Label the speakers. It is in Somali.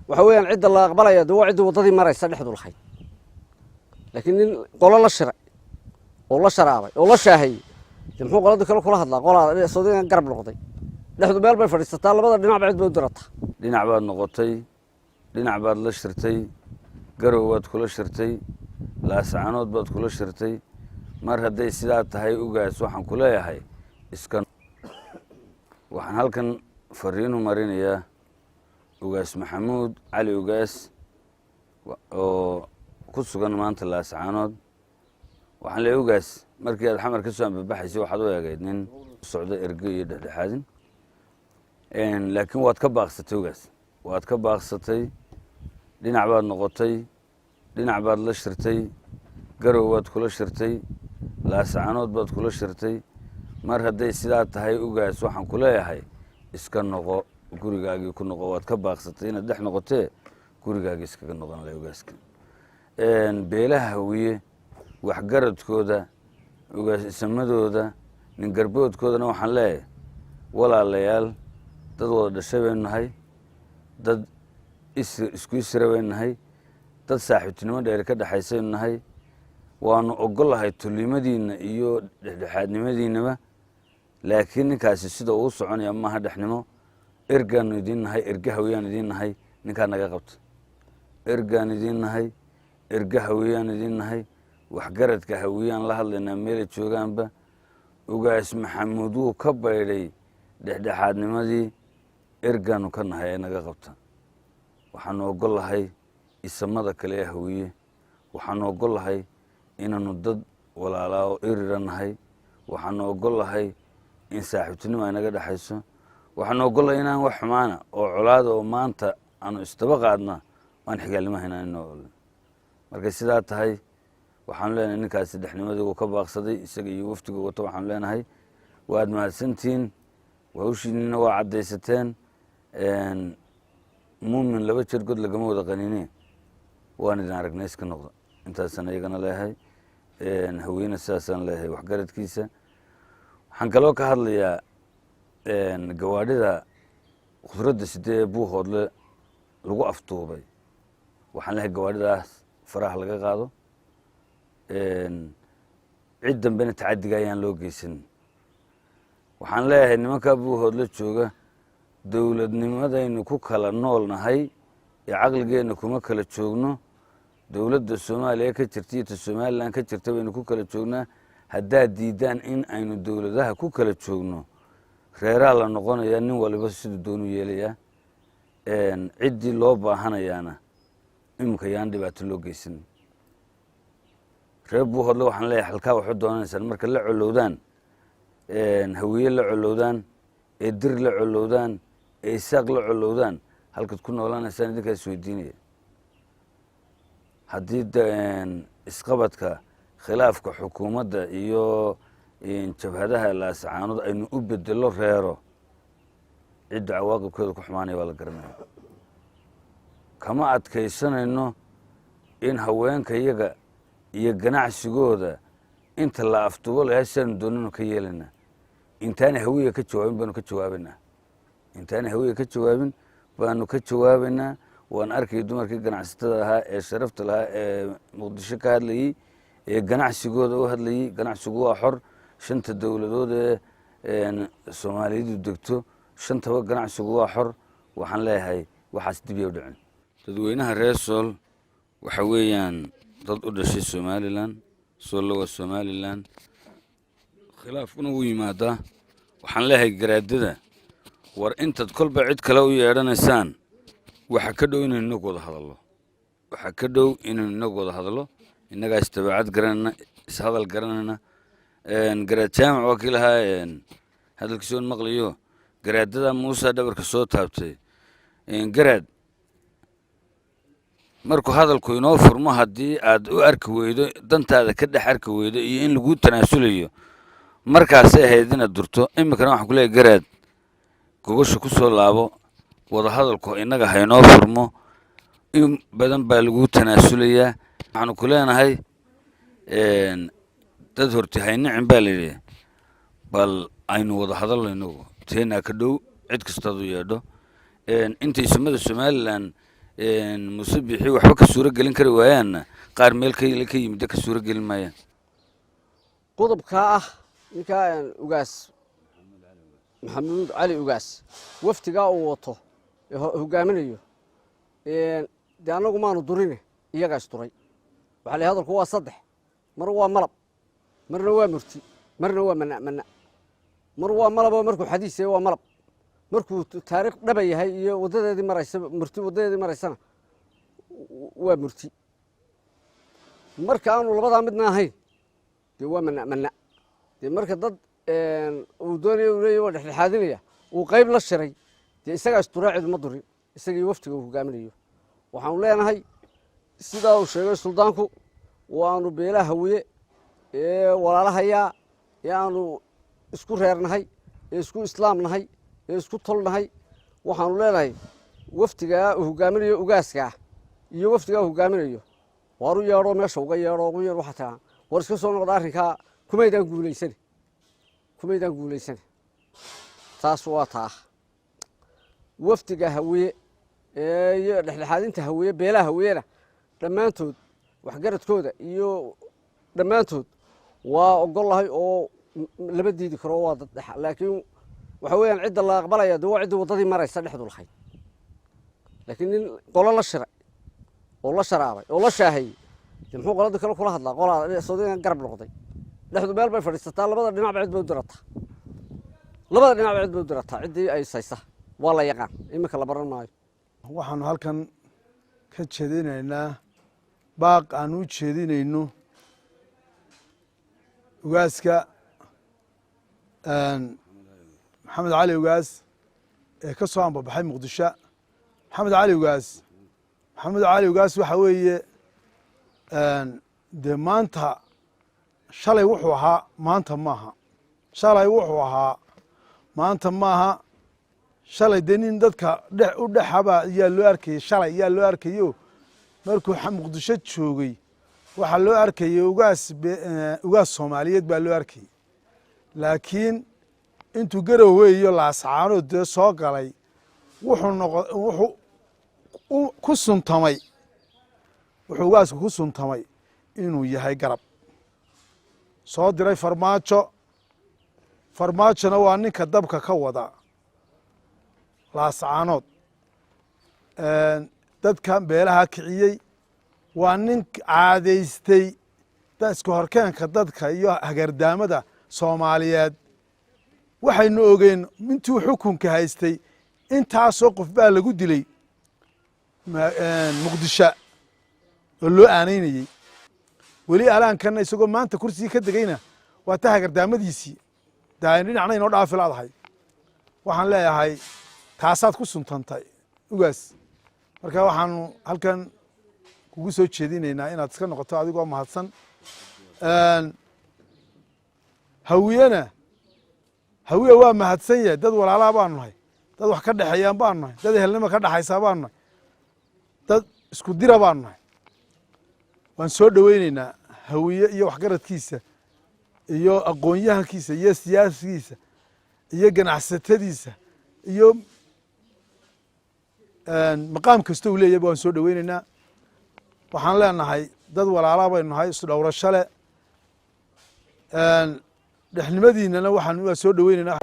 Speaker 1: Waxa weeyaan, cidda la aqbalaya de waa ciddii waddadii maraysa dhexdu lahayd. Laakiin nin qolo la shiray oo la sharaabay oo la shaahayey, de muxuu qoladii kale kula hadlaa? Qolaa soodigan garab noqday. Dhexdu meel bay fadhiisataa, labada dhinacba cid bay u dirataa.
Speaker 2: Dhinac baad noqotay, dhinac baad la shirtay, Garow baad kula shirtay, Laascanood baad kula shirtay. Mar hadday sidaa tahay, ugaas, waxaan ku leeyahay iska. Waxaan halkan fariinu marinayaa Ugaas Maxamuud Cali Ugaas oo ku sugan maanta Laascaanood. Waxaan leeyahay, ugaas, markii aad Xamar ka soo ambabaxaysay, waxaad u eegayd nin socdo ergo iyo dhexdhexaadin, laakiin waad ka baaqsatay, ugaas, waad ka baaqsatay. Dhinac baad noqotay, dhinac baad la shirtay, Garow baad kula shirtay, Laascanood baad kula shirtay. Mar hadday sidaa tahay, ugaas, waxaan ku leeyahay iska noqo, gurigaagii ku noqo. Waad ka baaqsatay inaad dhex noqotee, gurigaagii iskaga noqon leh. Ugaaska beelaha Hawiye, waxgaradkooda, ugaas isamadooda, ningarboodkoodana waxaan leeyahay: walaalayaal, dad wada dhashay baynu nahay, dad isku isra baynu nahay, dad saaxiibtinimo dheer ka dhexaysaynu nahay. Waanu ogolahay tulimadiinna iyo dhexdhexaadnimadiinaba, laakiin ninkaasi sida uu soconaya maaha dhexnimo. Ergaanu idiin nahay, erge Hawiyaan idiin nahay, ninkaa naga qabta. Ergaan idiin nahay, erge Hawiyaan idiin nahay. Waxgaradka Hawiyaan la hadlaynaa meelay joogaanba. Ugaas Maxamuud wuu ka baydhay dhexdhexaadnimadii. Ergaanu ka nahay ee naga qabta. Waxaanu ogolahay isamada kale ee Hawiye, waxaanu ogolahay inaanu dad walaalaa oo erira nahay. Waxaanu ogolahay in saaxiibtinimo ay naga dhexayso. Waxaanu ogolahay inaan wax xumaana oo colaada oo maanta aanu isdaba qaadna aan xigaalnimo haynaan inoo olin. Markay sidaa tahay, waxaanu leenahay ninkaasi dhexnimadii uu ka baaqsaday, isaga iyo wafdiga wato. Waxaanu leenahay waad mahadsantihiin, hawshiinina waa caddaysateen. Muumin laba jeer god lagama wada qaniine. Waan idin aragnay, iska noqda. Intaasaan iyagana leeyahay. Haweyne sidaasaan leeyahay waxgaradkiisa. Waxaan kaloo ka hadlayaa gawaadhida khudradda sidee ee Buuhoodle lagu afduubay. Waxaan leeyahay gawaadhidaas faraha laga qaado, cid dambena tacadiga ayaan loo geysan. Waxaan leeyahay nimankaa Buuhoodle jooga, dowladnimadaynu ku kala nool nahay ee caqligeenna kuma kala joogno. Dowladda Soomaaliya ka jirta iyo ta Somaliland ka jirta baynu ku kala joognaa. Haddaad diidaan in aynu dowladaha ku kala joogno, reeraa la noqonayaa, nin waliba siduu doonu yeelayaa. Ciddii loo baahanayaana iminka yaan dhibaato loo geysan. Reer Buuhoodle waxaan leeyahay, halkaa waxu doonanaysaan marka la colowdaan Hawiye, la colowdaan ee Dir, la colowdaan ee Isaaq, la colowdaan, halkaad ku noolaanaysaan idinkaa isweydiinaya. Haddii isqabadka khilaafka xukuumadda iyo jabhadaha Laascaanood aynu u bedelo reero, cidda cawaaqibkeeda ku xumaanaya waa la garanaya. Kama adkaysanayno in haweenka iyaga iyo ganacsigooda inta la afdubo lahaa sidaanu doonano ka yeelaynaa. Intaana Hawiya ka jawaabin baanu ka jawaabaynaa, intaana Hawiya ka jawaabin baanu ka jawaabaynaa. Waan arkay dumarkii ganacsatada ahaa ee sharafta lahaa ee Muqdisho ka hadlayey ee ganacsigooda u hadlayey. Ganacsigu waa xor. Shanta dowladood ee Soomaaliyidu degto, shantaba ganacsigu waa xor. Waxaan leeyahay waxaas dib ya u dhicin. Dadweynaha reer Sool waxa weeyaan dad u dhashay Somaliland. Soolla waa Somaliland, khilaafkuna wuu yimaadaa. Waxaan leeyahay garaadada, war intaad kolba cid kale u yeedhanaysaan, waxa ka dhow inaynu inagu wada hadallo. Waxaa ka dhow inaynu inagu wada hadallo. Innagaa isdabeecad garanayna, ishadal garanayna. Garaad Jaamac waa kii lahaa hadalkiisa oon maqlayo, garaadada Muusa dhabarka soo taabtay. Garaad, markuu hadalku inoo furmo, haddii aad u arki weydo dantaada ka dhex arki weydo iyo in laguu tanaasulayo, markaasay ahayd inaad durto. Iminkana waxaan ku leeyahy, garaad, gogosha ku soo laabo. Wada hadalku innaga haynoo furmo, in badan baa laguu tanaasulayaa. Waxaanu ku leenahay, dad horti haynicin baa layidhi. Bal aynu wada hadalno inagu, teenaa ka dhow cid kastaad u yeedho. Inta isimada Somaliland. Muuse Biixi waxba ka suuro gelin kari waayaanna, qaar meel ka yimidda ka suuro gelin maayaan.
Speaker 1: Qodobkaa ah, ninkaa Ugaas Maxamuud Cali Ugaas waftigaa uu wato ee hogaaminayo, dee annagu maanu durine, iyagaa isduray. Waxaa la hadalku waa saddex: mar waa malab, marna waa murti, marna waa mana mana. Mar waa malaboo markuu xadiis yahay waa malab, markuu taariikh dhaba yahay iyo waddadeedii maraysa murti, waddadeedii maraysana waa murti. Marka aanu labadaa midna ahayn dee waa mana mana. Dee marka dad uu doonaya uu leeyahy waa dhexdhexaadinaya, uu qayb la shiray, dee isagaa isduraa, cid ma durin, isagii waftiga uu hogaaminayo. Waxaanu leenahay, sidaa uu sheegay suldaanku, waanu beelaha Hawiye ee walaalahayaa ee aanu isku reernahay ee isku islaamnahay ee isku tolnahay, waxaanu leenahay waftigaa uu hogaaminayo ugaaskaa iyo waftigaa uu hogaaminayo waar u yeedho, meesha uga yeedho, ugu yeedho. Waxaa tagaa war iska soo noqda, arrinkaa kumaydaan guulaysane, kumaydaan guulaysane. Taas waa taa wafdiga Hawiye ee iyo dhexdhexaadinta Hawiye. Beelaha Hawiyena dhammaantood waxgaradkooda iyo dhammaantood waa ogolahay oo lama diidi karo, waa dad dhexa. Laakiin waxa weeyaan cidda la aqbalaya de waa ciddii waddadii maraysa dhexdu lahayd. Laakiin nin qolo la shiray oo la sharaabay oo la shaahayey, de muxuu qoladii kale kula hadlaa? Qolaa soodigan garab noqday. Dhexdu meel bay fadhiisataa, labada dhinacba cid bay u dirataa, labada dhinacba cid bay u dirataa. Ciddii ay saysa waa la yaqaan, iminka la baran maayo.
Speaker 3: Waxaanu halkan ka jeedinaynaa baaq aan u jeedinayno ugaaska Maxamed Cali Ugaas ee ka soo ambabaxay Muqdisho. Maxamed Cali Ugaas, Maxamed Cali Ugaas, waxa weeye dee maanta shalay wuxuu ahaa maanta maaha, shalay wuxuu ahaa maanta maaha. Shalay dee nin dadka dhex u dhexaba yaa loo arkayey, shalay yaa loo arkayo. Markuu Muqdisho joogay waxaa loo arkayey ugaas, ugaas Soomaaliyeed baa loo arkayey. Laakiin intuu Garowe iyo Laascaanood dee soo galay, wuxuu noqo wuxuu ku suntamay, wuxuu ugaasku ku suntamay inuu yahay garab soo diray Farmaajo. Farmaajona waa ninka dabka ka wada Laascaanood, dadka beelaha kiciyey, waa nin caadaystay iska horkeenka dadka iyo hagardaamada Soomaaliyeed. Waxaynu ogeen intuu xukunka haystay intaasoo qof baa lagu dilay Muqdisho oo loo aanaynayey. Weli alaankanna isagoo maanta kursigii ka degayna waa ta hagardaamadiisii daayan dhinacna inoo dhaafi laadahay. Waxaan leeyahay taasaad ku suntantay, ugaas. Marka waxaanu halkan kugu soo jeedinaynaa inaad iska noqoto adigoo mahadsan. Hawiyena, Hawiye waa mahadsan yahay. Dad walaalaa baanu nahay, dad wax ka dhexeeyaan baanu nahay, dad ehelnimo ka dhexaysaa baanu nahay, dad isku dira baanu nahay. Waan soo dhoweyneynaa Hawiye iyo waxgaradkiisa iyo aqoon-yahankiisa iyo siyaasigiisa iyo ganacsatadiisa iyo maqaam kasta uu leeyahay waan soo dhoweyneynaa. Waxaan leenahay dad walaalaa baynu nahay, isdhowrasho le dhexnimadiinana waxaan waa soo dhoweyneynaa.